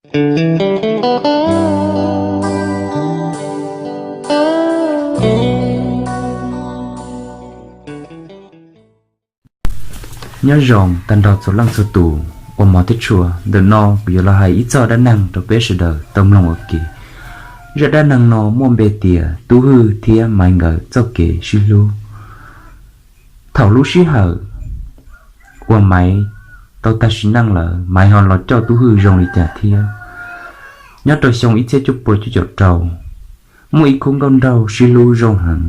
Nyob zoo tag nrho txhua leej txhua tus uas hmov thiab tshua, ntawm no kuv yuav los hais ib txoj dab neeg rau peb sawv daws tau mloog ua ke. Zaj dab neeg no muaj npe tias Tub Hwj thiab Maiv nkawd txoj kev sib hlub. Thaum lub sij hawm uas Maiv tau tag sim neej lawm, Maiv ho los coj Tub Hwj zoo li cas thiab? Nyob rau xyoo ib txhiab cuaj pua cuaj caum rau, muaj ib khub nkauj nraug sib hlub zoo heev,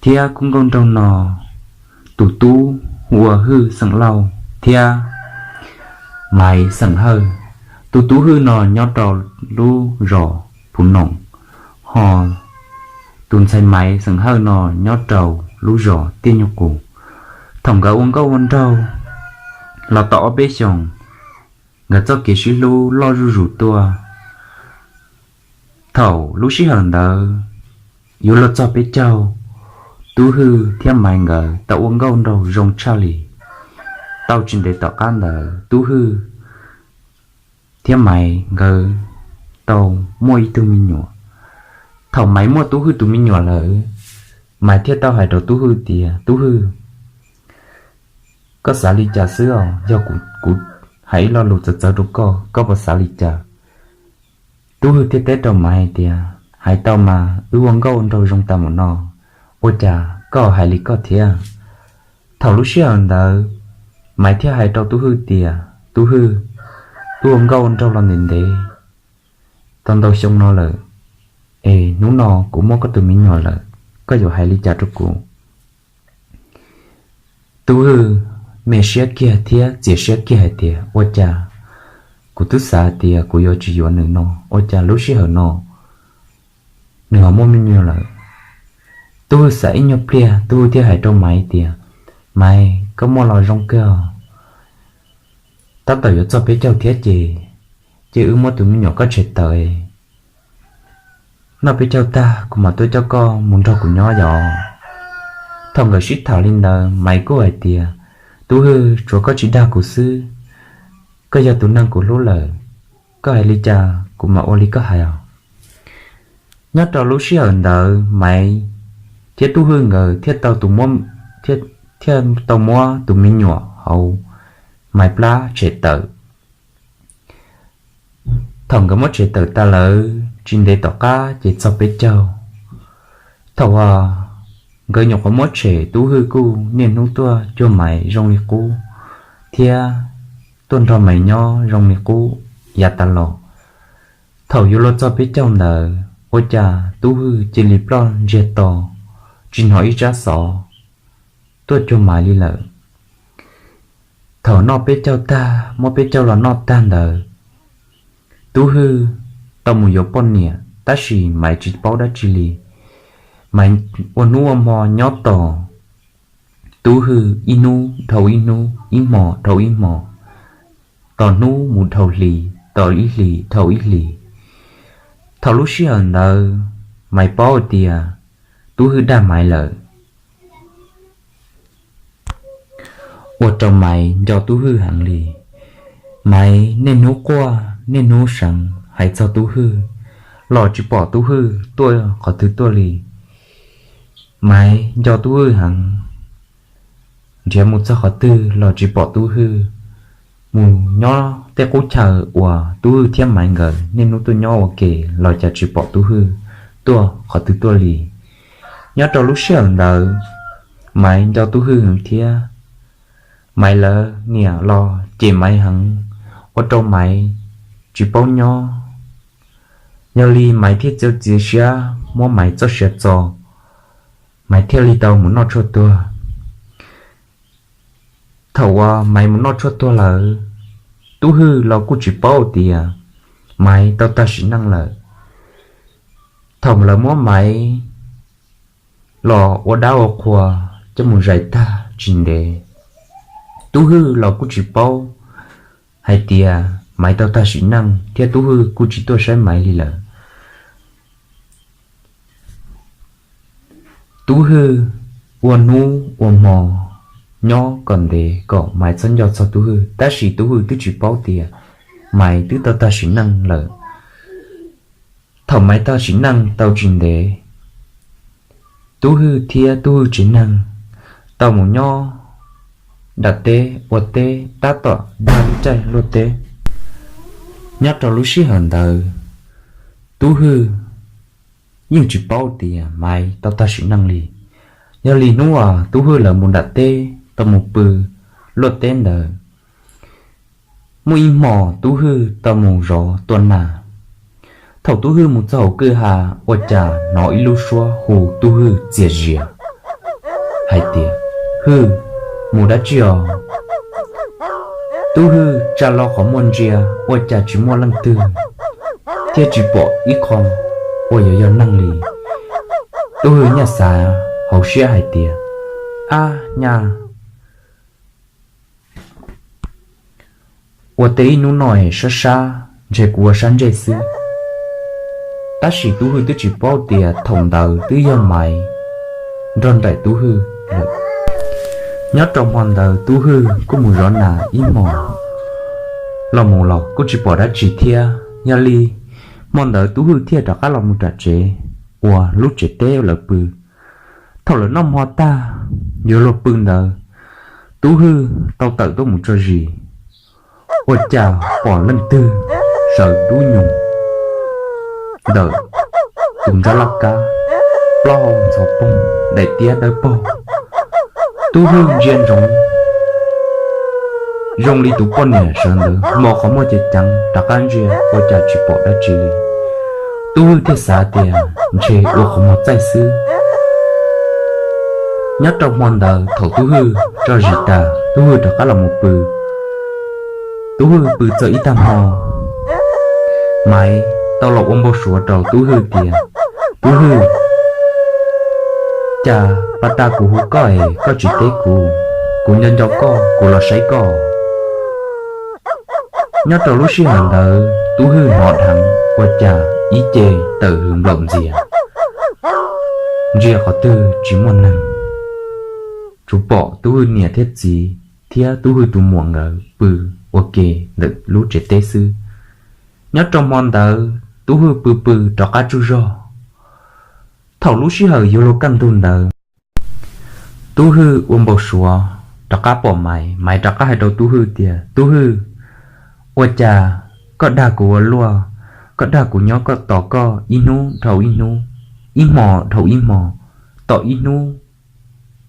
thiab khub nkauj nraug no tus tub hu ua Hwj xeem Lauj thiab Maiv xeem Hawj. Tus tub Hwj no nyob rau lub zos Phuv Noom, ho tus ntxhais Maiv xeem Hawj no nyob rau lub zos Tiaj Nyuj Qus. Thaum nkawd ua nkauj ua nraug los tau ob peb xyoos, nkawd txoj kev sib hlub loj zuj zus tuaj. Thaum lub sij hawm ntawd yuav luag txog peb caug, Tub Hwj thiab Maiv nkawd tau ua nkauj nraug zoo tshaj li. Tau tsis ntev tom qab ntawd Tub Hwj thiab Maiv nkawd tau muaj ib tug me nyuam. Thaum Maiv muaj Tub Hwj tus me nyuam lawm, Maiv thiaj tau hais rau Tub Hwj tias, Tub Hwj, koj xav li cas xwb os? Yog kuv hais ib lo lus txawv txawv rau koj, koj puas xav li cas? Tub Hwj thiaj teb rau Maiv hais tias, Hais tau mas, wb ua nkauj nraug zoo tas mus no, ua cas koj hais li koj thiab? Thaum lub sij hawm ntawd Maiv thiaj hais rau Tub Hwj tias, Tub Hwj, wb ua nkauj nraug los ntev ntev tau ntau xyoo no lawm, es hnub no kuv muaj koj tus me nyuam lawm, koj yuav hais li cas rau kuv? Tub Hwj me siab kiag thiab txias siab kiag hais tias, Ua cas kuv twb xav tias kuv yuav tsis yuav nws no, ua cas lub sij hawm no nws ho muaj me nyuam lawm? Tub Hwj xav ib nyuag pliag, Tub Hwj thiaj hais rau Maiv tias, Maiv, koj muaj los zoo kawg, tab tom yuav txog peb caug thiab ces, ces wb muab tus me nyuam koj tshem tawm, noj peb caug tag kuv mam tuaj coj koj mus nrog kuv nyob yom. Thaum nkawd sib tham li ntawd, Maiv kuj hais tias, Tub Hwj, tsuav koj tsis dag kuv xwb, koj yog tus neeg kuv hlub lawm, koj hais li cas kuv mam ua li koj hais os. Nyob rau lub sij hawm ntawd Maiv thiab Tub Hwj nkawd thiaj tau tus, thiaj, thiaj tau muab tus me nyuam hauv Maiv plab tshem tawm. Thaum nkawd muab tshem tawm tas lawm tsis ntev tom qab ces txog peb caug. Thaum uas nkawd nyuam qhuav muab tshem, Tub Hwj kuj niaj hnub tuaj cuag Maiv zoo li qub, thiab tuaj nrog Maiv nyob zoo li qub yav tas los. Thaum yuav luag txog peb caug ntawd, ua cas Tub Hwj cia li ploj ntsiag to, tsis hnov ib tsab xov tuaj cuag Maiv li lawm. Thaum noj peb caug tag, muab peb caug los noj tag ntawd, Tub Hwj tau mus yuav poj niam, tab sis Maiv tsis paub dab tsi li. Maiv ua hnub ua hmo nyob tos Tub Hwj ib hnub dhau ib hnub, ib hmo dhau ib hmo, tos hnub mus dhau hlis, tos ib hlis dhau ib hlis. Thaum lub sij hawm ntawd Maiv paub tias Tub Hwj dag Maiv lawm, ua rau Maiv nco Tub Hwj heev li. Maiv niaj hnub quaj niaj hnub seev hais txog Tub Hwj, los tsis pom Tub Hwj tuaj qhov twg tuaj li. Maiv nco Tub Hwj heev, nrhiav mus txog qhov twg los tsis pom Tub Hwj. Mus nyob tej qub chaw uas Tub Hwj thiab Maiv nkawd niaj hnub tuaj nyob ua ke los cas tsis pom Tub Hwj tuaj qhov twg tuaj li. Nyob rau lub sij hawm ntawd, Maiv nco Tub Hwj heev thiab. Maiv lawv niam los cem Maiv heev, ua rau Maiv tsis paub nyob. Yog li Maiv thiaj txiav txim siab muab Maiv txoj sia txo, Maiv thiaj li tau mus noj tshuaj tuag. Thaum uas Maiv mus noj tshuaj tuag lawm, Tub Hwj los kuj tsis paub tias Maiv tau tag sim neej lawm. Thaum lawv muab Maiv los ua dab ua qhua coj mus zais tag tsis ntev, Tub Hwj los kuj tsis paub hais tias Maiv tau tag sim neej thiab Tub Hwj kuj tsis tuaj saib Maiv li lawm. Tub Hwj ua hnub ua hmo nyob kom ntev kom Maiv txhob nco txog Tub Hwj, tab sis Tub Hwj twb tsis paub tias Maiv twb tau tag sim neej lawm. Thaum Maiv tag sim neej tau tsis ntev, Tub Hwj thiab Tub Hwj tsev neeg tau mus nyob nram teb ua teb tab tom dag lub caij luaj teb. Nyob rau lub sij hawm ntawd, Tub Hwj yeej tsis paub tias Maiv tau tag sim neej li. Yog li hnub uas Tub Hwj lawv mus nram teb tau mus pw luaj teb ntawd, muaj ib hmos Tub Hwj tau mus zov tua nas. Thaum Tub Hwj mus txog hauv kwj ha, ua cas hnov ib lub suab hu Tub Hwj txias zias hais tias, Hwj, mus dab tsi os? Tub Hwj tsa lo qhov muag ntsia, ua cas tsis muaj leej twg thiab tsis pom ib qho uas yuav yog neeg li. Tub Hwj nyaj xav hauv siab hais tias, Ab nyaj, ua teb ib hnub no es sab sab, ntshe kuv ua sab ntsej xwb. Tab sis Tub Hwj twb tsis paub tias thaum ntawd twb yog Maiv nrog nraim Tub Hwj lawm. Nyob rau hmo ntawd Tub Hwj kuj mus zov nas ib hmos, los mus los kuj tsis pom dab tsi thiab. Yog li hmo ntawd Tub Hwj thiaj rov qab los mus tom tsev uas lub tsev teb lawv pw. Thaum lawv noj hmo tag yuav luag pw ntawd, Tub Hwj tau tawm tuaj mus tso zis, ua cas pom leej twg sawv dub nyoos ntawm tus ntsab laj kab, plaub hau ntxhov poog, daim tiab dawb paug. Tub Hwj ntsia ntsoov zoo li tus poj niam sawv ntawd npau qhov muag ceev ceev rov qab ntsia ua cas tsis pom dab tsi li. Tub Hwj thiaj xav tias ntshe ua qhov muag txaij xwb. Nyob rau hmo ntawd thaum Tub Hwj tso zis tas, Tub Hwj rov qab los mus pw. Tub Hwj pw txog ib tag hmo, Maiv tau los ua npau suav rau Tub Hwj tias, Tub Hwj, cas pas tas kuv hu koj es koj tsis teb kuv, kuv nco nco koj, kuv los saib koj. Nyob rau lub sij hawm ntawd Tub Hwj hnov dheev ua cas ib ce tawm hws nplaum ntxias, ntsia qhov twg tsis muaj neeg, tsuas pom Tub Hwj niam thiab txiv thiab Tub Hwj tus muam nkawd pw ua ke ntawm lub tsev teb xwb. Nyob rau hmo ntawd Tub Hwj pw pw rov qab tsaug zog. Thaum lub sij hawm yuav luag kaj ntug ntawd, Tub Hwj ua npau suav rov qab pom Maiv, Maiv rov qab hais rau Tub Hwj tias, Tub Hwj, ua cas koj dag kuv ua luaj, koj dag kuv nyob koj tos koj ib hnub dhau ib hnub, ib hmo dhau ib hmo, tos ib hnub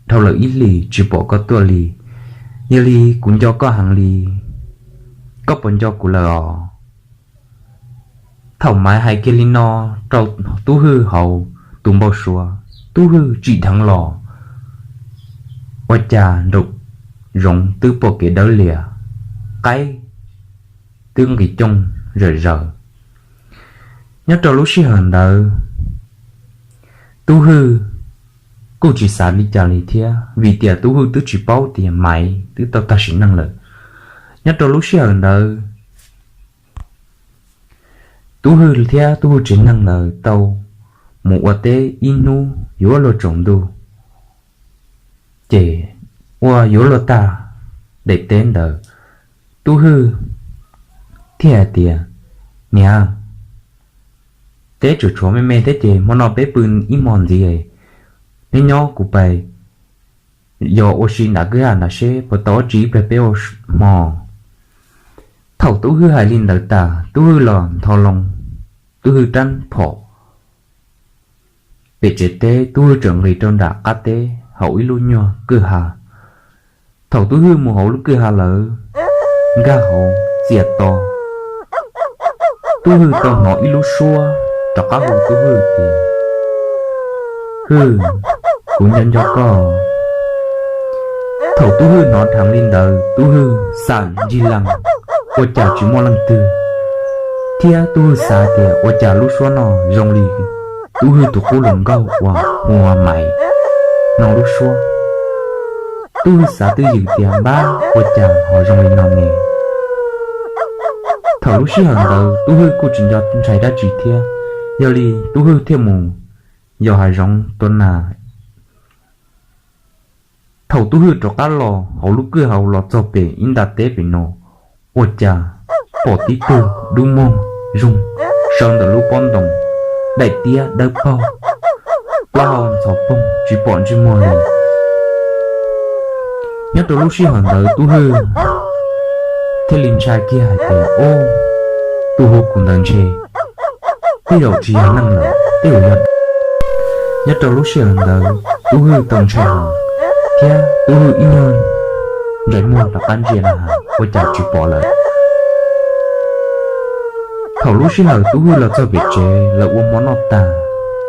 dhau lawm ib hlis tsis pom koj tuaj li. Yog li kuv nco koj heev li, koj puas nco kuv lawm os? Thaum Maiv hais kiag li no rau Tub Hwj hauv tus npau suav, Tub Hwj tsim dheev los, ua cas nraum zoov twb pom kev dawb lias, qaib twb nqis cooj zawm zaws. Nyob rau lub sij hawm ntawd, Tub Hwj kuj tsis xav li cas li thiab, vim tias Tub Hwj twb tsis paub tias Maiv twb tau tag sim neej lawm. Nyob rau lub sij hawm ntawd, Tub Hwj thiab Tub Hwj tsev neeg ntawd tau mus ua teb ib hnub yuav luag tsaus ntuj, ces ua yuav luag tag daim teb ntawd, Tub Hwj thiaj hais tias, Niam, teb tseem tshuav me me thiab ces hmo no peb pw ib hmo ntxiv, neb nyob kuv pais yos ua si nram kwj ha nram seb puas tau dab tsi ib pliag peb ua hmo. Thaum Tub Hwj hais li ntawd tas, Tub Hwj los ntho loo, Tub Hwj rab phom pem tsev teb, Tub Hwj txawm nqis rau nram qab teb hauv ib lub nyuag kwj ha. Thaum Tub Hwj mus hauv lub kwj ha lawm, nkag hauv txias to, Tub Hwj tau hnov ib lub suab rov qab hu Tub Hwj tias, Hwj, kuv nco nco koj. Thaum Tub Hwj hnov dheev li ntawd, Tub Hwj xam ncig lees, ua cas tsis muaj leej twg, thiab Tub Hwj xav tias ua cas lub suab no zoo li Tub Hwj tus qub hluas nkauj uas hu ua Maiv no lub suab. Tub Hwj xav twj ywm tias, Npab, ua cas ho zoo li no ne? Thaum lub sij hawm ntawd Tub Hwj kuj tsis nco ntshai dab tsi thiab, yog li Tub Hwj thiaj mus yos hav zoov tua nas. Thaum Tub Hwj rov qab los hauv lub kwj ha los txog pem ib nta teb pem no, ua cas pom tib tug dub muag zoo sawv ntawm lub pob ntoos, daim tiab dawb paug, plaub hau ntxhov poog tsis pom ntsej muag li. Nyob rau lub sij hawm ntawd Tub Hwj thiaj li ntshai kiag hais tias, Ub, tus hu kuv ntawd ntshe tej zaum tsis yog neeg lawm, tej zaum yog. Nyob rau lub sij hawm ntawd Tub Hwj tau ntshai heev, thiab Tub Hwj ib nyuag ntsais muag rov qab ntsia na has ua cas tsis pom lawm. Thaum lub sij hawm Tub Hwj los txog pem tsev, lawv ua mov noj tag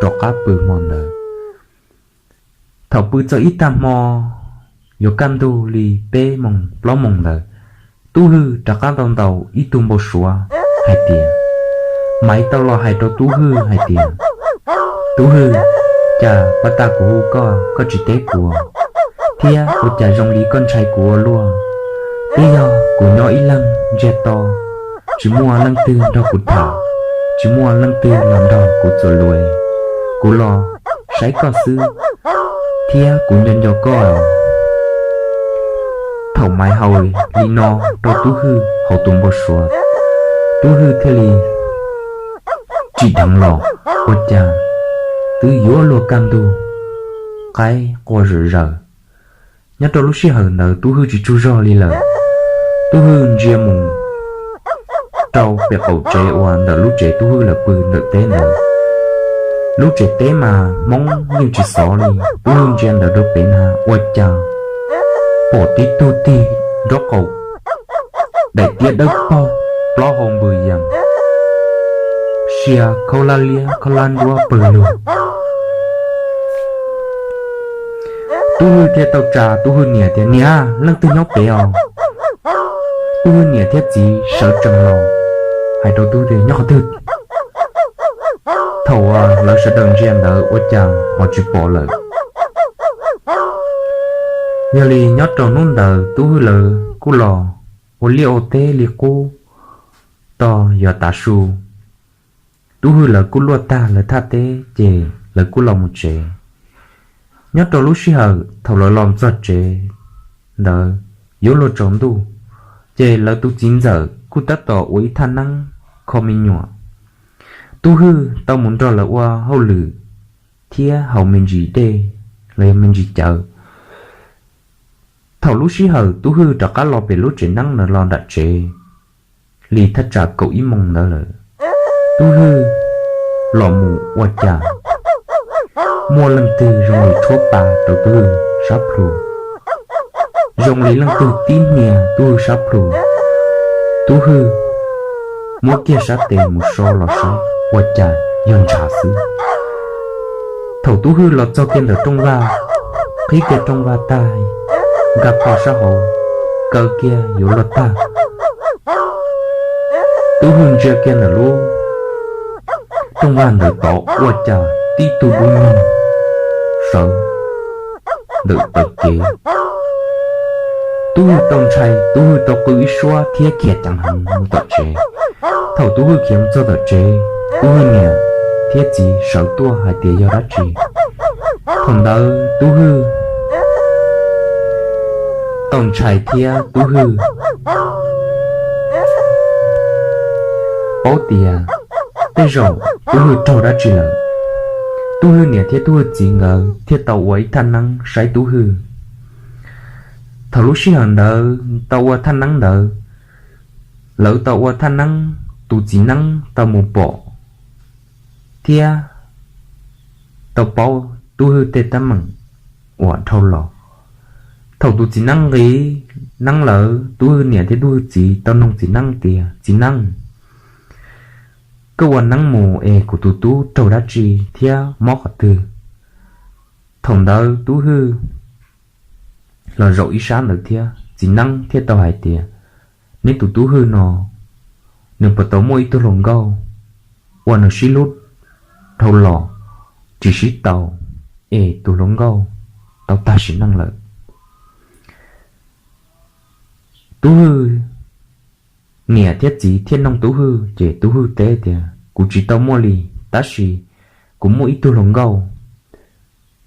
rov qab pw hmo ntawd. Thaum pw txog ib tag hmo, yuav kaj ntug li peb moos plaub moos ntawd, Tub Hwj rov qab tau ntaus ib tug npau suav hais tias, Maiv tau los hais rau Tub Hwj hais tias, Tub Hwj, cas pab tag kuv hu koj, koj tsis teb kuv, thiab ua cas zoo li koj ntshai kuv ua luaj? Twb yog kuv nyob ib leeg ntsiag to, tsis muaj leej twg nrog kuv tham, tsis muaj leej twg los nrog kuv txuas lus, kuv los saib koj xwb, thiab kuv nco nco koj. Thaum Maiv hais li no rau Tub Hwj hauv tus npau suav, Tub Hwj thiaj li tsim dheev los, ua cas twb yuav luag kaj ntug, qaib qua zawm zaws. Nyob rau lub sij hawm ntawd Tub Hwj tsis tsaug zog li lawm. Tub Hwj ntsia mus rau pem qaum tsev uas ntawm lub tsev Tub Hwj lawv pw ntawm teb ntawd. Lub tsev teb mas Hmoob yeej tsis xov li. Tub Hwj ntsia ntawd rau pem na ua cas pom tib tug tig nraub qaum, daim tiab dawb paug, plaub hau npws yees, sia khaub hlab liab khaub hlab nruab pawg lug. Tub Hwj thiaj tau tsa Tub Hwj niam tias, Niam, leej twg nyob pem os? Tub Hwj niam thiab txiv sawv tsees los hais rau Tub Hwj tias, Nyob qhov twg? Thaum uas lawv sawv daws ntsia ntawd ua cas ho tsis pom lawm. Yog li nyob rau hnub ntawd Tub Hwj lawv kuj los ua liaj ua teb li qub, tos yuav tav su. Tub Hwj lawv kuj luaj tag lawv thaj teb ces lawv kuj los mus tsev. Nyob rau lub sij hawm thaum lawv los txog tsev ntawd yuav luag tsaus ntuj, ces lawv tus txiv ntxawm kuj tab tom ua ib thaj neeb kho me nyuam. Tub Hwj tau mus nrog lawv ua hauj lwm thiab haus me ntsis dej los yog me ntsis cawv. Thaum lub sib hawm Tub Hwj rov qab los pem lub tsev neeb ntawd los nram tsev li thaj tsam kaum ib moos ntawd lawm. Tub Hwj los mus ua cas muaj leej twg zoo li tshuab pa rau Tub Hwj sab plhu, zoo li leej twg tib hnia Tub Hwj sab plhu. Tub Hwj muab kiag sab tes mus so los saib ua cas yog ntshav xwb. Thaum Tub Hwj los txog kiag ntawm rooj vag, qhib kiag rooj vag tag, nkag qho sab hauv, kaw kiag yuav luag tag. Tub Hwj ntsia kiag ntawm lub rooj vag ntawd tod ua cas tib tug dub nug sawv ntawm tav kev. Tub Hwj tau ntshai, Tub Hwj tau qw ib suab thiab khiav ceev heev mus tom tsev. Thaum Tub Hwj khiav mus txog tom tsev, Tub Hwj niam thiab txiv sawv tuaj hais tias yog dab tsi. Thaum ntawd Tub Hwj tau ntshai thiab Tub Hwj paub tias tej zaum Tub Hwj raug dab tsi lawm. Tub Hwj niam thiab Tub Hwj txiv nkawd thiaj tau ua ib thaj neeb saib Tub Hwj. Thaum lub sij hawm ntawd tau ua thaj neeb ntawd, lawv tau ua thaj neeb, tus txiv neeb tau mus pom thiab tau paub Tub Hwj tej teeb meem uas dhau los. Thaum tus txiv neeb nqis neeb lawm, Tub Hwj niam thiab Tub Hwj txiv tau noog txiv neeb tias, Txiv neeb, koj ua neeb mus es kuv tus tub raug dab tsi thiab mob qhov twg? Thaum ntawd Tub Hwj los zaum ib sab ntawd thiab, txiv neeb thiaj tau hais tias, Neb tus Tub Hwj no, nws puas tau muaj ib tug hluas nkauj uas nws sib hlub dhau los tsis sib tau, es tus hluas nkauj tau tag sim neej lawm. Tub Hwj niam thiab txiv thiaj noog Tub Hwj, ces Tub Hwj teb tias, Kuv tsis tau muaj li, tab sis kuv muaj ib tug hluas nkauj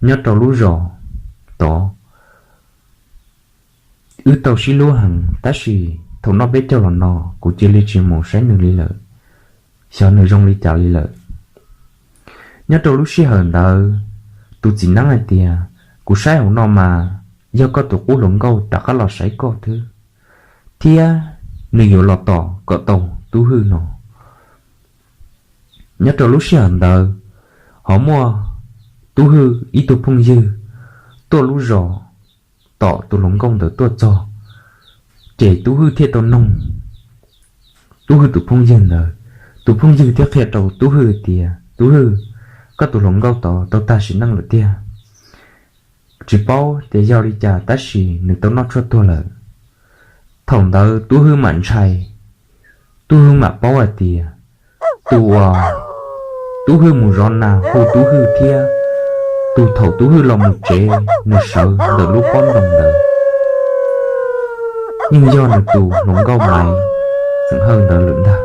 nyob rau lub zos tod, wb tau sib hlub heev, tab sis thaum noj peb caug los no kuv cia li tsis mus saib nws li lawm, xyov nws zoo li cas li lawm. Nyob rau lub sij hawm ntawd, tus txiv neeb hais tias, kuv saib hauv no mas yog koj tus qub hluas nkauj rov qab los saib koj thiab, thiab nws yuav los tos kom tau Tub Hwj no. Nyob rau lub sij hawm ntawd, ho muaj Tub Hwj ib tug phooj ywg tuaj lub zos tom tus hluas nkauj ntawd tuaj txog, ces Tub Hwj thiaj tau noog Tub Hwj tus phooj ywg ntawd. Tus phooj ywg thiaj qhia rau Tub Hwj tias, Tub Hwj, koj tus hluas nkauj tod tau tag sim neej lawm tiag. Tsis paub tias yog li cas tab sis nws tau noj tshuaj tuag lawm. Thaum ntawd Tub Hwj mam ntshai, Tub Hwj mam paub hais tias tus uas Tub Hwj mus zov nas hu Tub Hwj thiab tus thaum Tub Hwj los mus tsev nws sawv ntawm lub pob ntoo ntawd yeej yog nws tus hluas nkauj Maiv Xeem Hawj ntawd lawm ntag.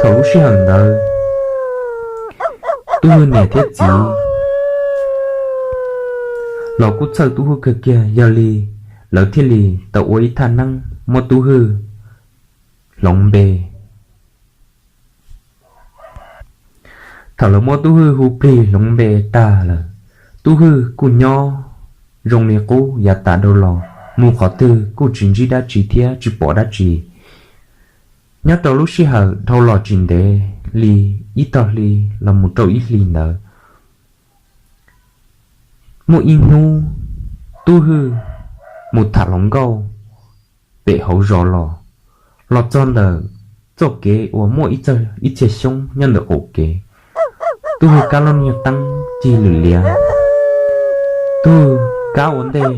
Thaum lub sij hawm ntawd, Tub Hwj niam thiab txiv los kuj txhawj Tub Hwj kawg kiag, yog li lawv thiaj li tau ua ib thaj neeb muab Tub Hwj hloov npe. Thaum lawv muab Tub Hwj hu plig hloov npe tag lawm, Tub Hwj kuj nyob zoo li qub yav tas dhau los, mus qhov twg kuj tsis ntsib dab tsi thiab tsis pom dab tsi. Nyob rau lub sij hawm dhau los tsis ntev li ib tog hli los mus rau ib hlis ntawd, muaj ib hnub Tub Hwj mus tham hluas nkauj pem hauv zos los, los txog ntawm txoj kev uas muaj ib txhia xyoob nyob ntawm qaum kev. Tub Hwj kab lub nyuag teeb cig lwm liav, Tub Hwj kab ua ntej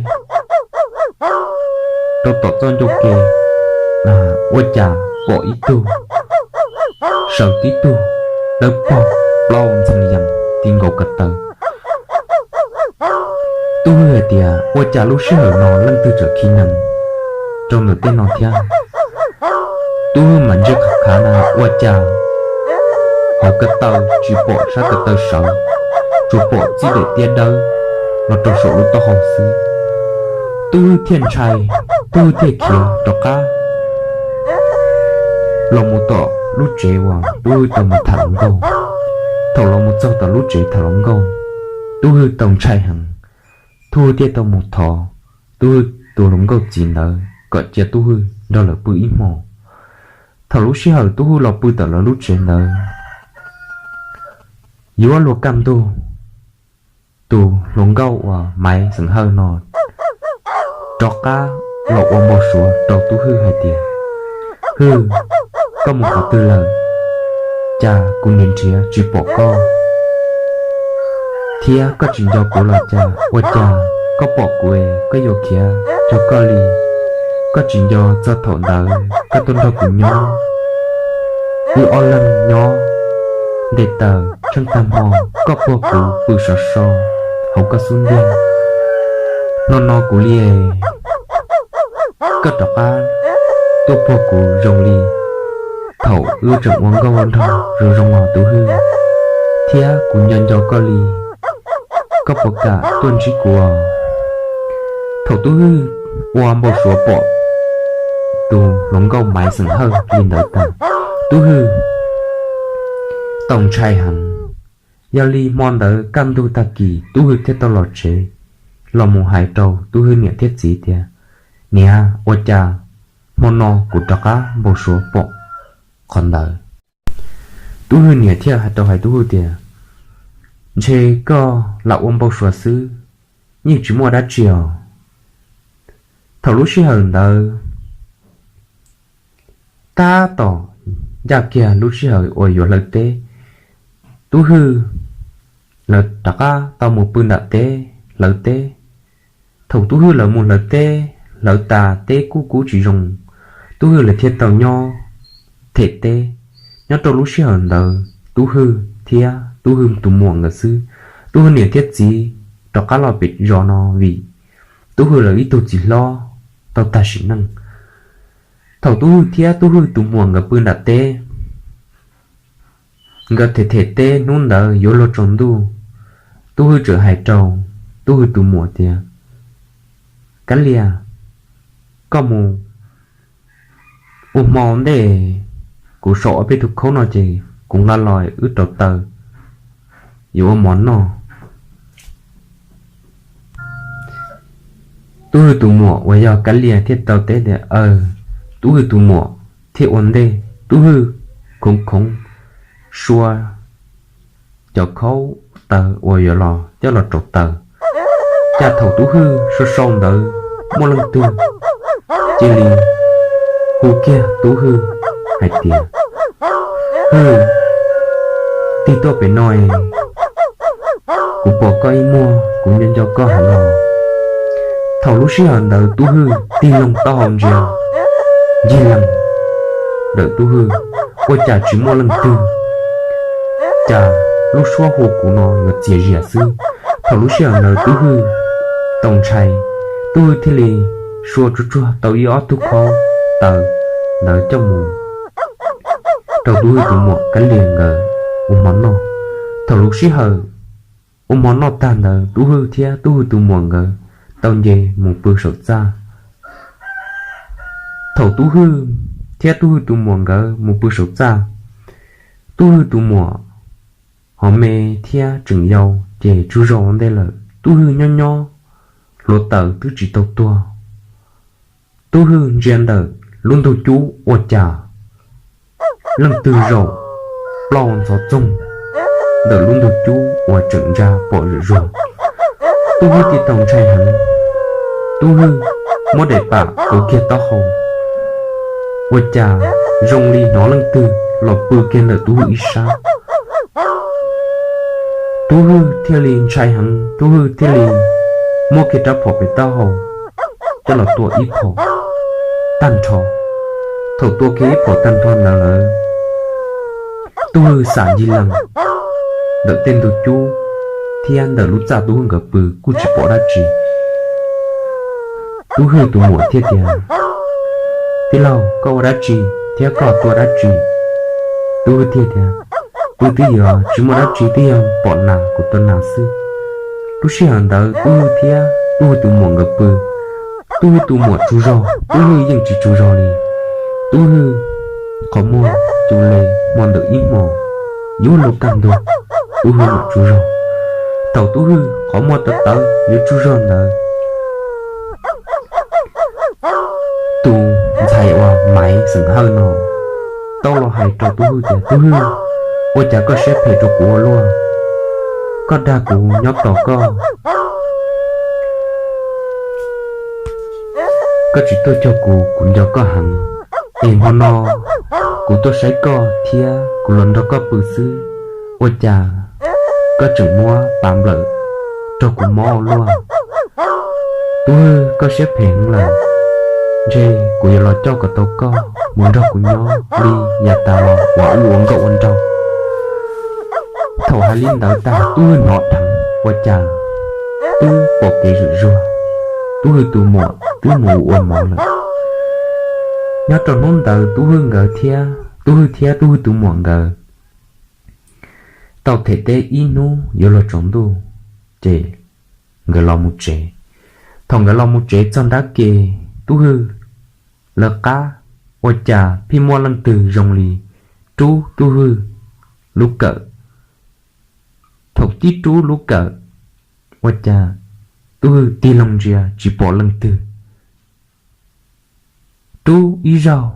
rau tom txoj ncauj ke, ua cas pom ib tug sawv tib tug dawb paug plaub ntxhee yees ti nkaus ko taw. Tub Hwj hais tias, ua cas lub sij hawm no leej twg tseem khi nees rau ntawm tej no thiab? Tub Hwj mam ntsia khav khav na, ua cas hauv ko taw tsis pom sab ko taw sawv, tsuas pom txij daim tiab dawb los rau saum lub taub hau xwb. Tub Hwj thiaj ntshai, Tub Hwj thiaj khiav rov qab los mus tom lub tsev uas Tub Hwj tau mus tham hluas nkauj. Thaum los mus txog tom lub tsev tham hluas nkauj, Tub Hwj tau ntshai heev, Tub Hwj thiaj tau mus thov Tub Hwj tus hluas nkauj txiv ntawd kom cia Tub Hwj nrog lawv pw ib hmos. Thaum lub sij hawm Tub Hwj los pw tom lawv lub tsev ntawd, yuav luag kaj ntug, tus hluas nkauj uas Maiv Xeem Hawj no rov qab los ua npau suav rau Tub Hwj hais tias, Hwj, koj mus qhov twg lawm? Cas kuv nrhiav nrhiav tsis pom koj, thiab koj tsis nco kuv los cas? Ua cas koj pom kuv es koj yuav khiav cuag koj li? Koj tsis nco txog thaum ntawd koj tuaj nrog kuv nyob, wb ob leeg nyob nte taws tsheej tag hmo, koj puag kuv pw sov so hauv koj xub ntiag. No no kuv li es koj rov qab tuaj puag kuv zoo li thaum wb tseem ua nkauj ua nraug zoo zoo os Tub Hwj, thiab kuv nco nco koj li. Koj puas kam tuaj ntsib kuv? Thaum Tub Hwj ua npau suav pom tus hluas nkauj Maiv Xeem Hawj li ntawd tas, Tub Hwj tau ntshai heev. Yog li hmo ntawd kaj ntug tag kis Tub Hwj thiaj tau los tsev, los mus hais rau Tub Hwj niam thiab txiv tias, Niam, ua cas hmo no kuv rov qab npau suav pom qhov ntawd? Tub Hwj niam thiaj hais rau hais Tub Hwj tias, Ntshe koj lam ua npau suav xwb, yeej tsis muaj dab tsi os. Thaum lub sij hawm ntawd tab tom ncaj kiag lub sij hawm uas yuav hlawv teb, Tub Hwj lawv rov qab tau mus pw nram teb hlawv teb. Thaum Tub Hwj lawv mus hlawv teb, hlawv tas teb kuj kub tsis zoo, Tub Hwj lawv thiaj tau nyob them teb. Nyob rau lub sij hawm ntawd Tub Hwj thiab Tub Hwj tus muam nkawd xwb. Tub Hwj niam thiab txiv rov qab los pem zos no vim Tub Hwj lawv ib tug txiv hlob tau tag sim neej. Thaum Tub Hwj thiab Tub Hwj tus muam nkawd pw nram teb, nkawd them them teb hnub ntawd yuav luag tsaus ntuj, Tub Hwj txawm hais rau Tub Hwj tus muam tias, Kab Lias, koj mus Ua hmo ntej kuv sau ob peb tug khaub no ces kuv nqa los wb rauv taws yuav ua mov noj. Tub Hwj tus muam uas yog Kab Lias thiaj tau teb tias, Aws. Tub Hwj tus muam thiaj ua ntej, Tub Hwj khoov khoov sua cov khaub taws uas yuav los coj los rauv taws. Cas thaum Tub Hwj sau sau ntawd muaj leej twg cia li hu kiag Tub Hwj hais tias, Hwj, tig tuaj pem no es, kuv pom koj ib muag kuv nco nco koj heev no. Thaum lub sij hawm ntawd Tub Hwj tig loo taub hau ntsia ncig lees ntawm Tub Hwj, ua cas tsis muaj leej twg, cas lub suab hu kuv no yuav txias zias xwb. Thaum lub sij hawm ntawd Tub Hwj tau ntshai, Tub Hwj thiaj li sua tsuag tsuag tau ib ob tug khaub taws ntawd coj mus rau Tub Hwj tus muam Kab Lias nkawd ua hmo noj. Thaum lub sij hawm ua hmo noj tag ntawd Tub Hwj thiab Tub Hwj tus muam nkawd tau nce mus pw saum txaj. Thaum Tub Hwj thiab Tub Hwj tus muam nkawd mus pw saum txaj, Tub Hwj tus muam ho me thiab tseem yau ces tsaug zog ua ntej lawm. Tub Hwj nyob nyob hluav taws twb tsis tau tuag. Tub Hwj ntsia ntawm lub ntug cub ua cas leej twg zaum plaub ntxhov txoog ntawm lub ntug cub uas tseem ntsa pom zuj zus. Tub Hwj thiaj tau ntshai heev. Tub Hwj muab daim pam kauv kiag taub hau, ua cas zoo li hnov leej twg los pw kiag ntawm Tub Hwj ib sab. Tub Hwj thiaj li ntshai heev, Tub Hwj thiaj li muab kiag rab phom pem taub hau coj los tua ib phom tag nrho. Thaum tua kiag ib phom tag nrho ntawd lawm, Tub Hwj xam ncig lees ntawm tej ntug cub thiab ntawm lub txaj Tub Hwj nkawd pw kuj tsis pom dab tsi. Tub Hwj tus muam thiaj tias, Tij laug, koj ua dab tsi thiab koj tua dab tsi? Tub Hwj thiaj tias, Pw twb yuav tsis muaj dab tsi, twb yog pom nas kuv tua nas xwb. Lub sij hawm ntawd Tub Hwj thiab Tub Hwj tus muam nkawd pw. Tub Hwj tus muam tsaug zog, Tub Hwj yeej tsis tsaug zog li. Tub Hwj qhov muag cus le hmo ntawm ib hmos yuav luag kaj ntug, Tub Hwj mam tsaug zog. Thaum Tub Hwj qhov muag tawv tawv yuav tsaug zog ntawd, tus ntxhais uas Maiv xeem Hawj no tau los hais rau Tub Hwj tias, Tub Hwj, ua cas koj siab phem rau kuv ua luaj? Koj dag kuv nyob tos koj, koj tsis tuaj cuag kuv, kuv nco koj heev. Es hmo no kuv tuaj saib koj thiab kuv los nrog koj pw xwb, ua cas koj tseem muab pas nplawm rau kuv mob ua luaj? Tub Hwj, koj siab phem heev lawm, ntshe kuv yuav los coj kom tau koj mus nrog kuv nyob li yav tas los uas wb ua nkauj ua nraug. Thaum hais li ntawd tag Tub Hwj hnov dheev ua cas twb pom kev zuj zus, Tub Hwj tus muam twb mus ua mov lawm. Nyob rau hnub ntawd Tub Hwj nkawd thiab, Tub Hwj thiab Tub Hwj tus muam nkawd tau them teb ib hnub yuav luag tsaus ntuj, ces nkawd los mus tsev. Thaum nkawd los mus tsev txog nrab ke Tub Hwj lawv qab, ua cas pheej muaj leej twg zoo li rub Tub Hwj lub kawm. Thaum tib rub lub kawm, ua cas Tub Hwj tig loo ntsia tsis pom leej twg. Rub ib zaug,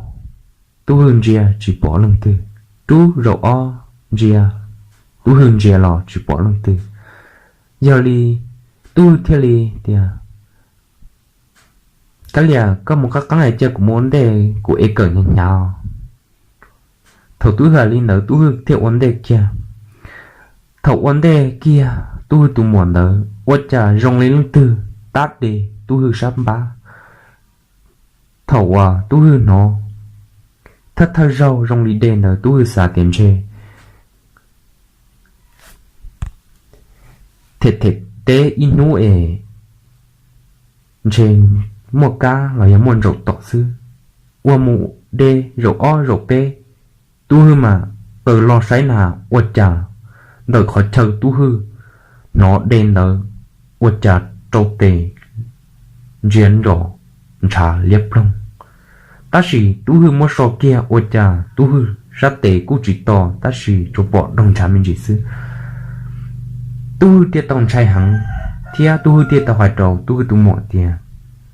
Tub Hwj ntsia tsis pom leej twg. Rub zaum ob ntsia, Tub Hwj ntsia los tsis pom leej twg. Yog li Tub Hwj thiaj li tias, Kab Lias, koj mus qab qeeb es cia kuv mus ua ntej, kuv ev kawm hnyav hnyav. Thaum Tub Hwj hais li ntawd Tub Hwj thiaj ua ntej kiag. Thaum ua ntej kiag Tub Hwj tus muam ntawd ua cas zoo li leej twg tab de Tub Hwj sab npab. Thaum uas Tub Hwj hnov thawj thawj zaug zoo li de ntawd Tub Hwj xav tias ntshe them them teb ib hnub es ntshe muaj kab los yog muaj ntsaum tom xwb. Ua mus de zaum ob zaum peb, Tub Hwj mam qaws lo saib na, ua cas ntawm qhov chaw Tub Hwj hnov de ntawd ua cas rau tes ntsia nrov ntshav liab ploog. Tab sis Tub Hwj muab so kiag ua cas Tub Hwj sab tes kuj tsis to, tab sis tsuas pom nrog ntshav me ntsis xwb. Tub Hwj thiaj tau ntshai heev, thiab Tub Hwj thiaj tau hais rau Tub Hwj tus muam tias,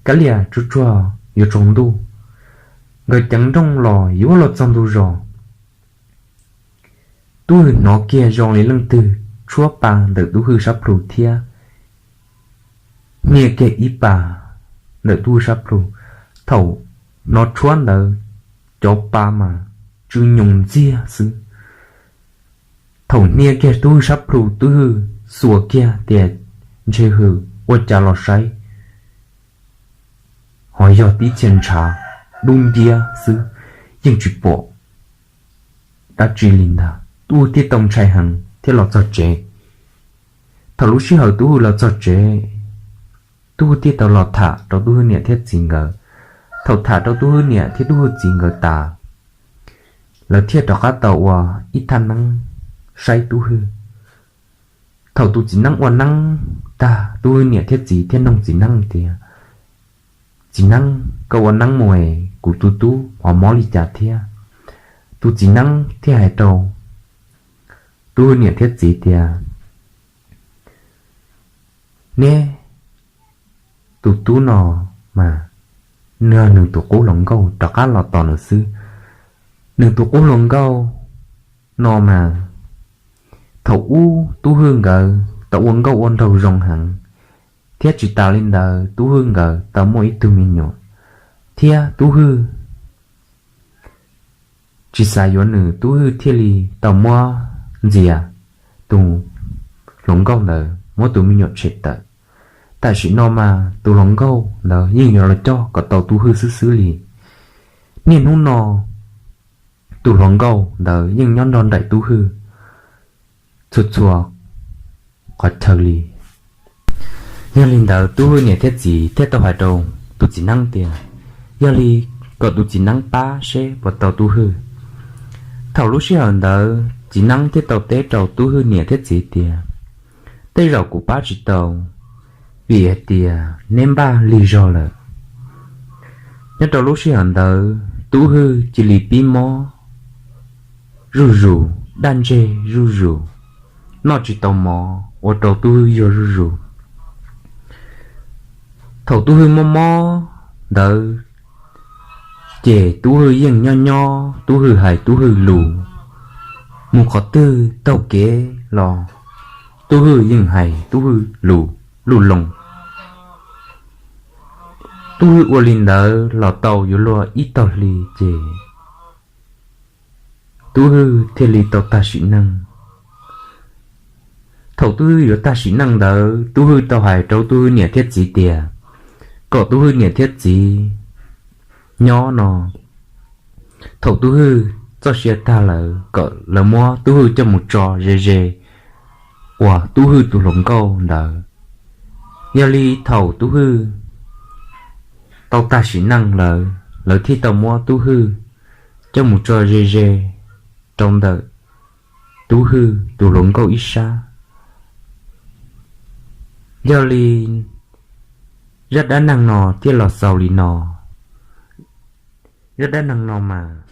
Kav liam, tsuag tsuag yuav tsaus ntuj, nkawd ceev nrooj los yuav los txog ntug zos. Tub Hwj hnov kiag zoo li leej twg tshuab pa ntawm Tub Hwj sab plhu thiab hnia kiag ib pa ntawm Tub Hwj sab plhu. Thaum hnov tshuab ntawd, cov pa mas tsw nyoos ntxiag xwb. Thaum hnia kiag Tub Hwj sab plhu, Tub Hwj xuas kiag tias, Ntshe hwm, ua cas los saib ho yog tib txhia ntshav dub nciab xwb, yeej tsis pom dab tsi li ntag. Tub Hwj thiaj tau ntshai heev thiab los txog tsev. Thaum lub sij hawm Tub Hwj los txog tsev, Tub Hwj thiaj tau los tham rau Tub Hwj niam thiab txiv nkawd. Thaum tham rau Tub Hwj niam thiab Tub Hwj txiv nkawd tas, lawv thiaj rov qab tau ua ib thaj neeb saib Tub Hwj. Thaum tus txiv neeb ua neeb tag, Tub Hwj niam thiab txiv thiaj nug txiv neeb tias, Txiv neeb, koj ua neeb mus es kuv tus tub ho mob li cas thiab? Tus txiv neeb thiaj hais rau Tub Hwj niam thiab txiv tias, Neb tus tub no mas, nws, nws tus qub hluas nkauj rov qab los tos nws xwb. Nws tus qub hluas nkauj no mas, thaum ub Tub Hwj nkawd tau ua nkauj ua nraug zoo heev, thiab tsis tas li ntawd Tub Hwj nkawd tau muaj ib tug me nyuam, thiab Tub Hwj tsis xav yuav nws, Tub Hwj thiaj li tau muab ntxias tus hluas nkauj ntawd, muab tus me nyuam tshem tawm. Tam sim no mas tus hluas nkauj ntawd yeej yuav los coj kom tau Tub Hwj xwb xwb li. Niaj hnub no tus hluas nkauj ntawd yeej nyob nrog nraim Tub Hwj txhua txhua qhov chaw li. Yog li ntawd Tub Hwj niam thiab txiv thiaj tau hais rau tus txiv neeb tias, Yog li kom tus txiv neeb pab seb puas tau Tub Hwj. Thaum lub sij hawm ntawd txiv neeb thiaj tau teb rau Tub Hwj niam thiab txiv tias, Tej zaum kuv pab tsis tau, vim hais tias neb npaj lig zog lawm. Nyob rau lub sij hawm ntawd Tub Hwj cia li pib mob zuj zus, daj ntseg zuj zus, noj tsis tau mov, ua rau Tub Hwj yuag zuj zus. Thaum Tub Hwj mob mob ntawd ces Tub Hwj yeej nyob nyob Tub Hwj hais Tub Hwj lus, mus qhov twg taug kev los Tub Hwj yeej hais Tub Hwj lus luj loo. Tub Hwj ua li ntawd los tau yuav luag ib tog hli ces Tub Hwj thiaj li tau tag sim neej. Thaum Tub Hwj yuav tag sim neej ntawd Tub Hwj tau hais rau Tub Hwj niam thiab txiv tias kom Tub Hwj niam thiab txiv nyob no, thaum Tub Hwj txoj sia tag lawm kom lawv muab Tub Hwj coj mus tso ze ze uas Tub Hwj tus hluas nkauj ntawd. Yog li thaum Tub Hwj tau tag sim neej lawm, lawv thiaj tau muab Tub Hwj coj mus tso ze ze rau ntawm Tub Hwj tus hluas nkauj ib sab. Yog li zaj dab neeg no thiaj los xaus li no. Zaj dab neeg no mas